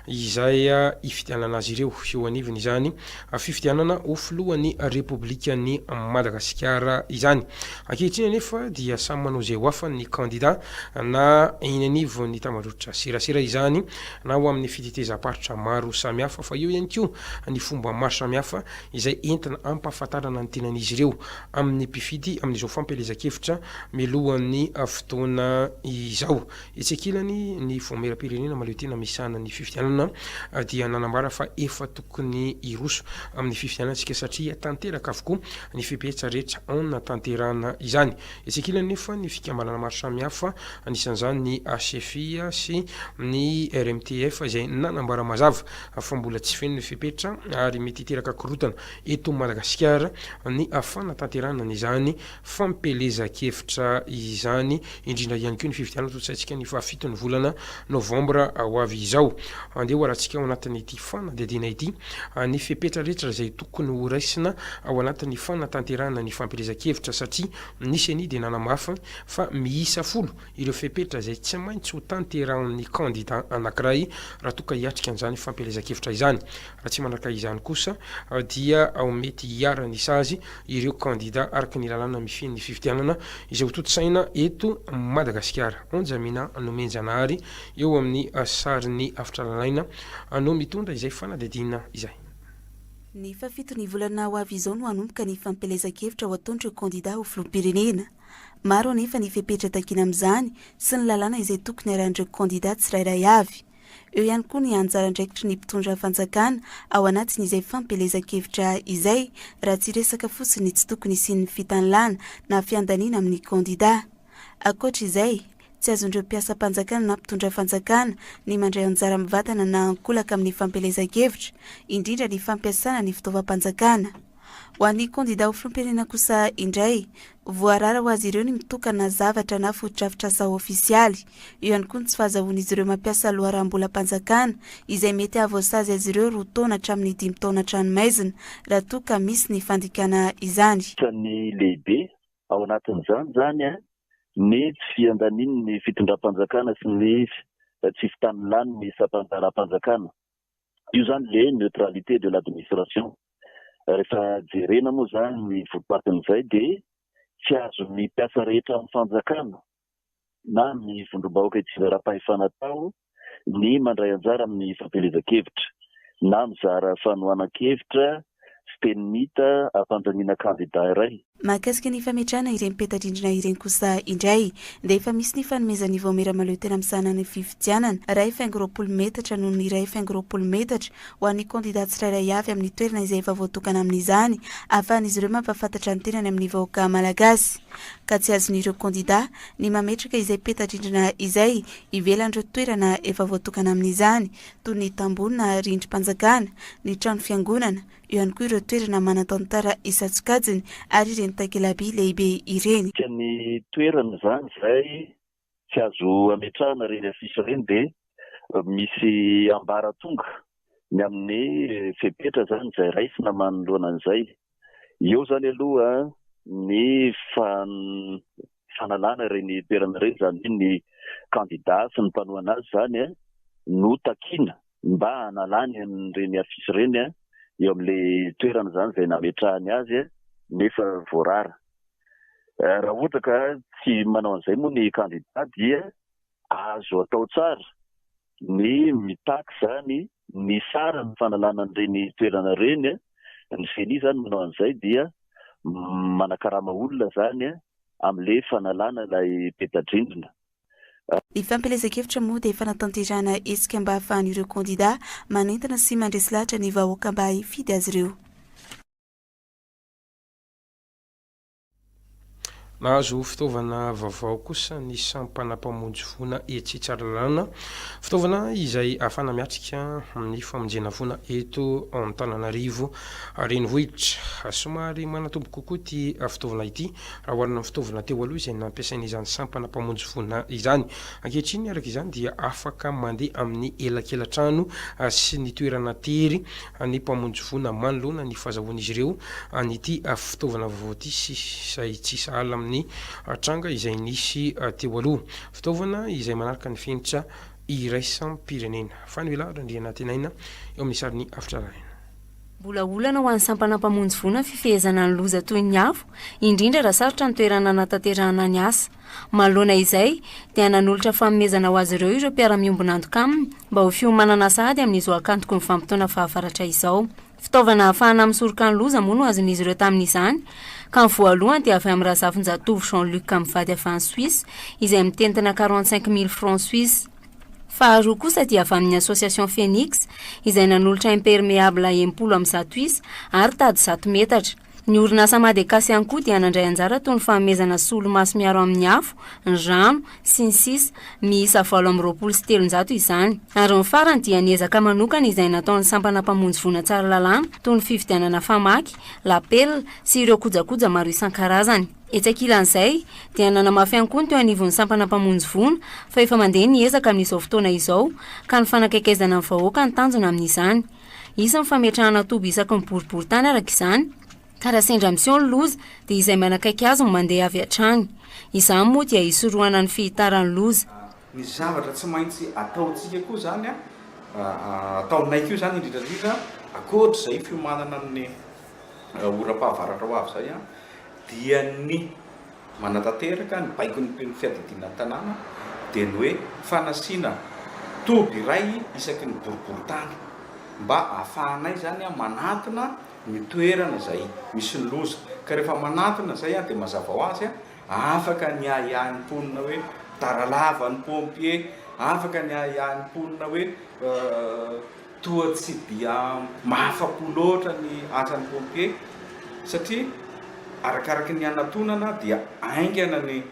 izay hifidianana azy ireo eo anivon'izany fifidianana ho filohan'ny Repoblikan'i Madagasikara izany. Ankehitriny anefa dia samy manao izay ho afany ny kandida na eny anivon'ny tambajotra serasera izany na ho amin'ny fitetezam-paritra maro samihafa fa eo ihany koa ny fomba maro samihafa izay entina hampahafantarana ny tenan'izy ireo amin'ny mpifidy amin'izao fampielezan-kevitra mialohan'ny fotoana izao. Etsy ankilany, ny Vaomieram-pirenena mahaleo tena misahana ny fifidianana dia nanambara fa efa tokony hiroso amin'ny fifidianana isika satria tanteraka avokoa ny fepetra rehetra hanatanterahana izany. Etsy ankilany nefa, ny fikambanana maro samihafa, anisan'izany ny HFI sy ny RMTF izay nanambara mazava fa mbola tsy feno ny fepetra ary mety hiteraka korontana eto Madagasikara ny fanatanterahana an'izany fampielezan-kevitra izany, indrindra ihany koa ny fifidianana tontosaintsika ny fahafiton'ny volana novambra ho avy izao. Andeha ho arahantsika ao anatin'ity fanadihadiana ity ny fepetra rehetra izay tokony ho raisina ao anatin'ny fanatanterahana ny fampielezan-kevitra satria ny Ceni dia nanamafy fa miisa folo ireo fepetra izay tsy maintsy ho tanterahan'ny kandida anankiray raha toa ka hiatrika an'izany fampielezan-kevitra izany. Raha tsy manaraka izany kosa dia mety hiharan'ny sazy ireo kandida araka ny lalàna mifehy ny fifidianana izay ho tontosaina eto Madagasikara. Onjamina Nomenjanahary eo amin'ny sarin'ny Avotra Lalaina no mitondra izay fanadihadiana izay. Ny fahafiton'ny volana ho avy izao no hanomboka ny fampielezan-kevitra ho ataon'ireo kandida ho filoham-pirenena. Maro anefa ny fepetra takiana amin'izany sy ny lalàna izay tokony harahin'ireo kandida tsirairay avy. Eo ihany koa ny anjara andraikitry ny mpitondra fanjakana ao anatin'izay fampielezan-kevitra izay, raha tsy hiresaka fotsiny ny tsy tokony hisian'ny fitanilana na fiandaniana amin'ny kandida. Ankoatra izay, tsy azon'ireo mpiasam-panjakana na mpitondra fanjakana ny mandray anjara mivantana na ankolaka amin'ny fampielezan-kevitra, indrindra ny fampiasana ny fitaovam-panjakana. Ho an'ny kandida ho filoham-pirenena kosa indray, voarara ho azy ireo ny mitokana zavatra na fotodrafitrasa ofisialy. Eo ihany koa ny tsy fahazahoan'izy ireo mampiasa loharanom-bolam-panjakana izay mety hahavoasazy azy ireo roa taona hatramin'ny dimy taona an-tranomaizina raha toa ka misy ny fandikana izany. Isan'ny lehibe ao anatin'izany izany ny tsy fiandanian'ny fitondram-panjakana sy ny tsy fitanilan'ny sampan-draharaham-panjakana. Io izany le neutralité de l'administration. Rehefa jerena moa izany ny votoatin'izay dia tsy azon'ny mpiasa rehetra amin'ny fanjakana na ny vondrom-bahoaka itsinjaram-pahefana atao ny mandray anjara amin'ny fampielezan-kevitra na mizara fanohanan-kevitra sy teny mita hampandaniana kandida iray. Mahakasika ny fametrahana ireny peta-drindrina ireny kosa indray dia efa misy ny fanomezan'ny vaomiera mahaleo tena misahana ny fifidianana 1,20 metatra noho ny 1,20 metatra ho an'ny kandida tsirairay avy amin'ny toerana izay efa voatokana amin'izany ahafahan'izy ireo mampahafantatra ny tenany amin'ny vahoaka malagasy ka tsy azon'ireo kandida ny mametraka izay peta-drindrina izay ivelan'ireo toerana efa voatokana amin'izany toy ny tamboho na rindrim-panjakana, ny trano fiangonana, Eo ihany koa ireo toerana manan-tantara isan-tsokajiny ary ireny takelaby lehibe ireny. Ka ny toerana izany izay tsy azo ametrahana ireny affiche ireny dia misy ambaratonga ny amin'ny fepetra izany izay raisina manoloana an'izay. Eo izany aloha ny fanalana ireny toerana ireny, izany hoe ny kandida sy ny mpanohana azy izany no takiana mba hanalany an'ireny affiche ireny eo amin'ilay toerana izany izay nametrahany azy nefa voarara. Raha ohatra ka tsy manao an'izay moa ny kandida dia azo atao tsara ny mitaky izany ny saran'ny fanalana an'ireny toerana ireny, ny ceni izany manao an'izay dia manakarama olona izany amin'ilay fanalana ilay peta-drindrina. Ny fampielezan-kevitra moa dia fanatanterahana hetsika mba hahafahan'ireo kandida manentana sy mandresy lahatra ny vahoaka mba hifidy azy ireo. Nahazo fitaovana vaovao kosa ny sampana mpamonjy voina etsy Tsaralalàna. Fitaovana izay ahafahana miatrika ny famonjena voina eto Antananarivo renivohitra. Somary manatombo kokoa ity fitaovana ity raha oharina amin'ny fitaovana teo aloha izay nampiasaina izany sampana mpamonjy voina izany. Ankehitriny araka izany dia afaka mandeha amin'ny elakelatrano sy ny toerana tery ny mpamonjy voina manoloana ny fahazahoan'izy ireo an'ity fitaovana vaovao ity sy izay tsy sahala amin'ny tranga izay nisy teo aloha. Fitaovana izay manaraka ny fenitra iraisam-pirenena. Fanoela Randrianantenaina eo amin'ny sarin'i Avotra Rarina. Mbola olana ho an'ny sampana mpamonjy voina ny fifehezana ny loza toy ny afo, indrindra raha sarotra ny toerana hanatanterahana ny asa. Manoloana izay, dia nanolotra fanomezana ho azy ireo ireo mpiara-miombon'antoka aminy mba ho fiomanana sahady amin'izao akantoky ny vanim-potoana fahavaratra izao. Fitaovana ahafahana misoroka ny loza moa no azon'izy ireo tamin'izany, ka ny voalohany dia avy amin'i Razafinjatovo Jean Luc mivady avy any Suisse, izay mitentina 45 mille francs suisses. Faharoa kosa dia avy amin'ny Association Phoenix, izay nanolotra imperméable 160 isa ary tady zato metatra. Ny orinasa Madecas ihany koa dia nandray anjara toy ny fanomezana solomaso miaro amin'ny afo, ny rano, sy ny sisa Miisa 328 izany. Ary ny farany dia ny ezaka manokana izay nataon'ny sampana mpamonjy voina Tsaralalàna toy ny fividianana famaky, lapelina, sy ireo kojakoja maro isan-karazany. Etsy ankilan'izay, dia nanamafy ihany koa ny teo anivon'ny sampana mpamonjy voina fa efa mandeha ny ezaka amin'izao fotoana izao ka ny fanakaikaizana ny vahoaka no tanjona amin'izany. Hisy ny fametrahana toby isaky ny boriborintany araka izany ka raha sendra miseho ny loza dia izay manakaiky azy no mandeha avy hatrany. Izany moa dia hisorohana ny fihitaran'ny loza. Ny zavatra tsy maintsy ataontsika koa izany, ataonay koa izany indrindra indrindra ankoatr'izay fiomanana amin'ny oram-pahavaratra ho avy izay, dia ny manatanteraka ny baikon'ny fiadidiana ny tanàna dia ny hoe fanasiana toby iray isaky ny boriborintany mba ahafahanay izany manatona ny toerana izay misy ny loza ka rehefa manatona izay dia mazava ho azy. Afaka ny ahiahy ny mponina hoe tara lava ny pompier, afaka ny ahiahy ny mponina hoe toa tsy dia mahafa-po loatra ny asan'ny pompier satria arakaraky ny hanatonana dia haingana ny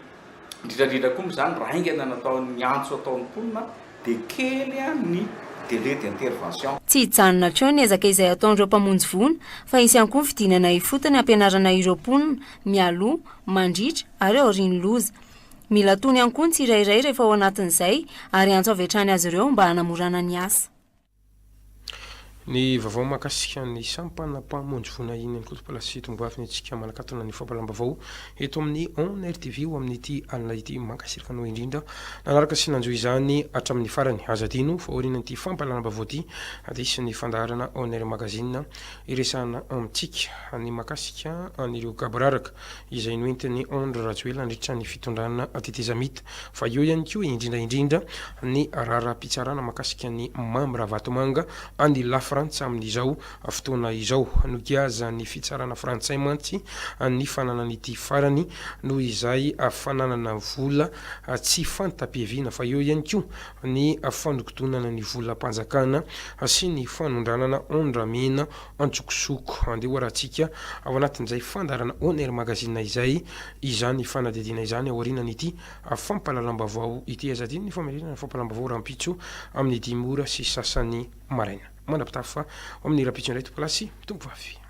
Indrindra indrindra koa moa izany raha haingana natao ny antso ataon'ny mponina dia kely ny délai d'intervention. Tsy hijanona hatreo ny ezaka izay ataon'ireo mpamonjy voina fa hisy ihany koa ny fidinana ifotony hampianarana ireo mponina mialoha, mandritra ary aorian'ny loza. Mila tony ihany koa ny tsirairay rehefa ao anatin'izay ary antso avy hatrany azy ireo mba hanamorana ny asa. Ny vaovao mahakasika ny sampana mpamonjy voina iny ihany koa tompokolahy sy tomboavy ny antsika manakatona ny fampahalam-baovao eto amin'ny On Air TV ho amin'ity alina ity. Mankasitraka anao indrindra nanaraka sy nanjohy izany hatramin'ny farany. Aza adino fa aorianan'ity fampahalalam-baovao ity dia hisy ny fandaharana On Air Magazine hiresahana amintsika ny mahakasika an'ireo gaboraraka izay noentin'i Andry Rajoelina nandritra ny fitondrana tetezamita fa eo ihany koa indrindra indrindra ny raharaham-pitsarana mahakasika an'i Mamy Ravatomanga any Lafrantsa amin'izao fotoana izao. Nogiazan'ny fitsarana frantsay mantsy ny fananan'ity farany noho izay fananana vola tsy fanta-piaviana fa eo ihany koa ny fanodinkodinana ny volam-panjakana sy ny fanondranana andramena antsokosoko. Andeha hoarahantsika ao anatin'izay fandaharana On Air Magazine izay izany fanadihadiana izany aorianan'ity fampahalalam-baovao ity. Aza adino ny famerenana ny fampahalalam-baovao rahampitso amin'ny dimy ora sy sasany maraina. Mandra-pitafa ho amin'ny rahampitso indray tompokolahy sy tompovavy.